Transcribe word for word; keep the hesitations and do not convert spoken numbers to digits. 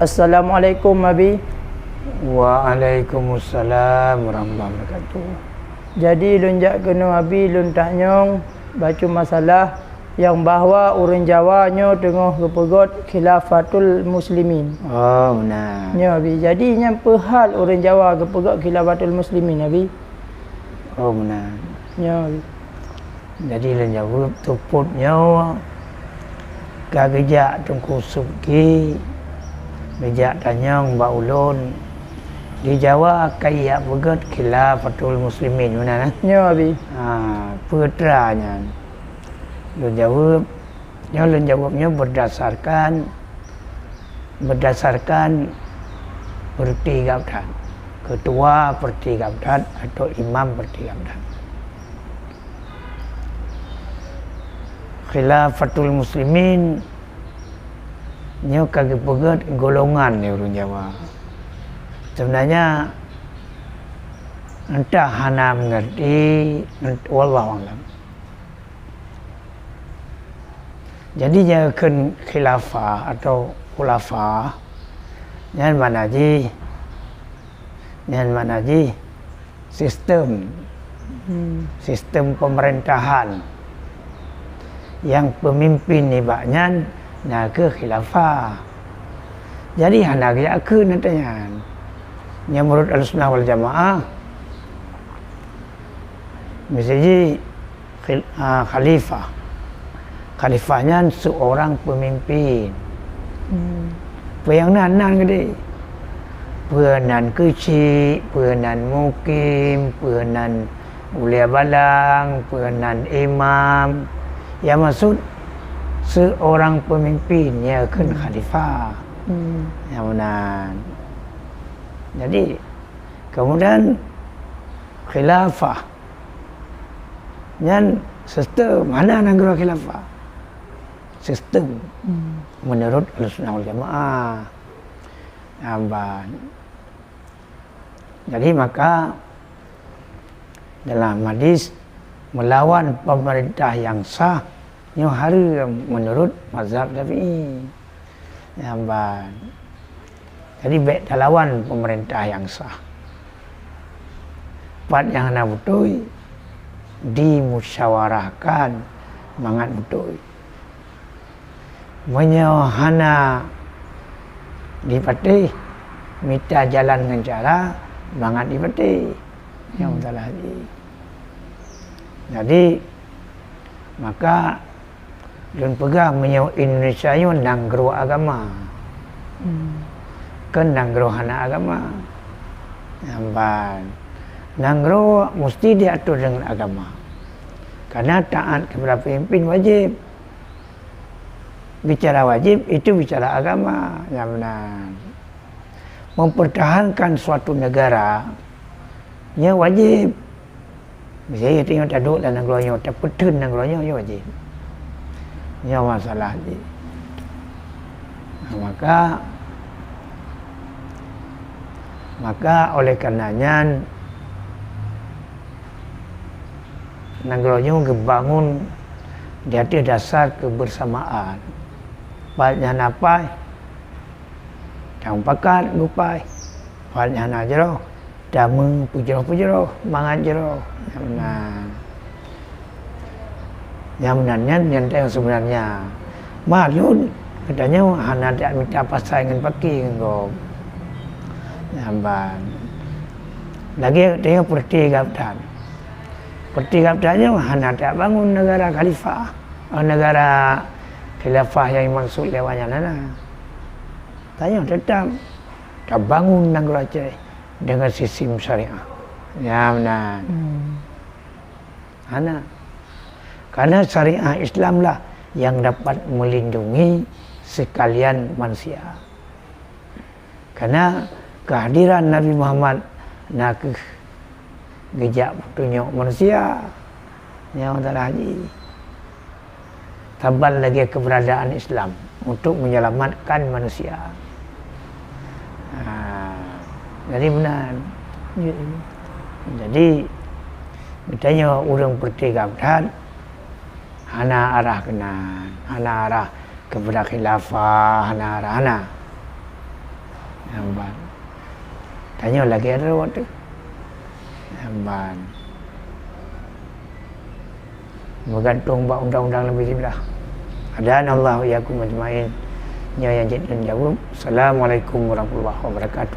Assalamualaikum, Abi. Waalaikumsalam warahmatullahi wabarakatuh. Jadi, lôn jak keunoe, Abi, lôn tanyong bacut masalah nyang bahwa ureuëng Jawa nyoe teungoh geupeugét khilafatul muslimin. Oh, meunan. Nyoe, Abi. Jadi, nyan peue hal ureuëng Jawa geupeugét khilafatul muslimin, Abi? Oh, meunan. Nyoe, Abi. Jadi lôn jaweueb, teupot nyoe ka geujak Teungku Subki, geujak tanyong bak ulôn, di Jawa ka ijak peugét khilafatul muslimin, meunan, eh? Nyoe, Abi. Ha, peue teuma nyan? Lôn jaweueb, nyoe lôn jaweueb nyoe berdasarkan, berdasarkan Parti Gabthat, ketua Parti Gabthat atau imam Parti Gabthat. Khilafatul Muslimin nyoe ka geupeugét golongan di ureuëng Jawa. Sebenarnya, entah hana mengerti, ent-, wallahu a'lam. Jadi, nyang kheun khilafah atau khulafa, nyan makna jih, nyan makna jih sistem, Hmm. sistem pemerintahan nyang pemimpin nibak nyan na kheueh khilafah. Jadi, hana geujak kheun ata nyan. Nyang meunurot Ahlussunnah wal Jamaah, miseujih khil-, ah, khalifah. Khalifah nyan seorang pemimpin. Hmm. Peue nyang nan, nan geude. Peue nan keuchik, peue nan mukim, peue nan ulee balang, peue nan imam. Ya, maksud seorang pemimpin, ya, kheun Hmm. khalifah. Hmm. Nyang meunan. Jadi, kemudian khilafah. Nyan sistem, hana nanggroe khilafah. Sistem Hmm. menurut Ahlussunnah wal Jamaah. Nyan ban. Jadi maka dalam hadis, melawan pemerintah yang sah, nyoe hareuem menurut mazhab Syafi'i. Nyan ban. Jadi, bék talawan pemerintah nyang sah. Pat nyang hana beutôi, dimusyawarahkan mangat beutôi. Meunyoe hana dipatéh, mita jalan ngon cara mangat dipatéh. Nyang Hmm. salah lé. Jadi, maka lôn peugah meunyoe Indonesia nyoe nanggroe agama. Hmm. Kon nanggroe hana agama. Nyan ban. Nanggroe musti diatur deungon agama. Karena taat kepada pemimpin wajib. Bicara wajib, itu bicara agama. Nyan meunan. Mempertahankan suatu negara, nyan wajib. Miseujih tanyoe taduek lam nanggroe nyoe, tapeutheun nanggroe nyoe, nyoe wajéb. Nyoe masalah jih. Nah, maka, maka oleh karena nyan, nanggroe nyoe geubangun di ateueh dasar kebersamaan. Pat nyang na paih, tamupakat beupaih. Pat nyang na jroh, tameupeujoh-peujoh mangat jroh. Nyang meunan. Nyang meunan nyan, nyan nyang seubeunarnya. Maklum, geutanyoe hana tajak mita pasai ngon paki ngon gob. Nyan ban. Lagée geutanyoe peureuté gab that. Peureuté gab that nyoe hana tajak bangun negara khalifah, eh, negara khilafah nyang dimaksud lé awak nyan hana. Tanyoe teutap tabangun nanggroe Aceh deungon sistem syariah. Nyan meunan. Hmm. Hana. Karena syariah Islamlah yang dapat melindungi sekalian manusia. Karena kehadiran Nabi Muhammad na kheueh geujak peutunyok manusia. Nyan meunan jih. Saban lagée keberadaan Islam untuk menyelamatkan manusia. Ha, jadi meunan. Ya, ya. Jadi, geutanyoe ureuëng peureuté gab that, hana arah keunan, hana arah kepada khilafah, hana arah, hana. Ban. Tanyoe lagèe droe teuh. Ban. Meugantung bak undang-undang leubeh siblah. Hadanallahu wa iyyakum ajmain. Nyoe nyang jeuet lôn jaweueb. Assalamualaikum warahmatullahi wabarakatuh.